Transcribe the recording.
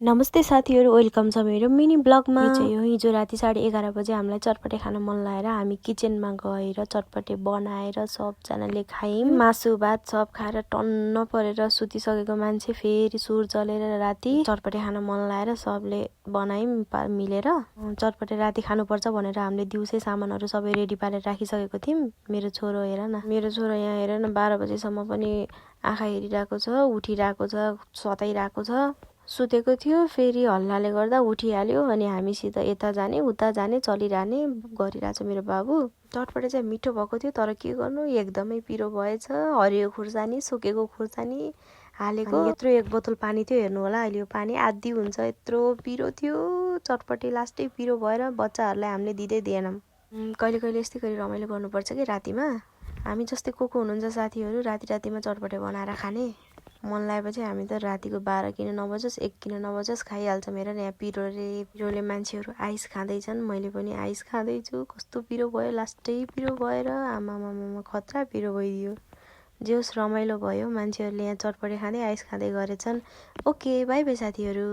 नमस्ते साथीहरू, वेलकम छ मेरो मिनी ब्लगमा। हिजो राति 11:30 बजे हामीलाई चटपटे खान मन लागेर हामी किचनमा गएर चटपटे बनाएर सबजनाले खायौँ। मासु भात सब खाएर टन्न परेर सुतिसकेको मान्छे फेरि सुर चलेर राति चटपटे खान मन लागेर सबले बनायौँ मिलेर। चटपटे राति खानुपर्छ भनेर हामीले दिउँसै सामानहरू सबै रेडी पारेर राखिसकेको थियौँ। मेरो छोरो हेर न, यहाँ हेर न 12 बजेसम्म पनि आँखा हेरिरहेको छ, उठिरहेको छ, सताइरहेको छ। सुतेको थियो, फेरि हल्लाले गर्दा उठिहाल्यो अनि हामीसित यता जाने उता जाने चलिरहने गरिरहेछ मेरो बाबु। चटपटे चाहिँ मिठो भएको थियो, तर के गर्नु एकदमै पिरो भएछ। हरियो खुर्सानी, सुकेको खुर्सानी हालेको। यत्रो 1 बोतल पानी थियो, हेर्नु होला अहिले यो पानी आधी हुन्छ, यत्रो पिरो थियो। चटपटे लास्टै पिरो भएर बच्चाहरूलाई हामीले दिँदै दिएनौँ। कहिले कहिले यस्तै गरी रमाइलो गर्नुपर्छ कि रातिमा। हामी जस्तै को हुनुहुन्छ साथीहरू रातिमा चटपटे बनाएर खाने? मन लागेपछि हामी त रातिको 12 किन नबजोस् 1 किन नबजोस् खाइहाल्छौँ। हेर यहाँ पिरोले मान्छेहरू आइस खाँदैछन्, मैले पनि आइस खाँदैछु। कस्तो पिरो भयो, लास्टै पिरो भएर आमामामा खतरा पिरो भइदियो। जे होस् रमाइलो भयो, मान्छेहरूले यहाँ चटपटे खाँदै आइस खाँदै गरेछन्। ओके, बाई बाई साथीहरू।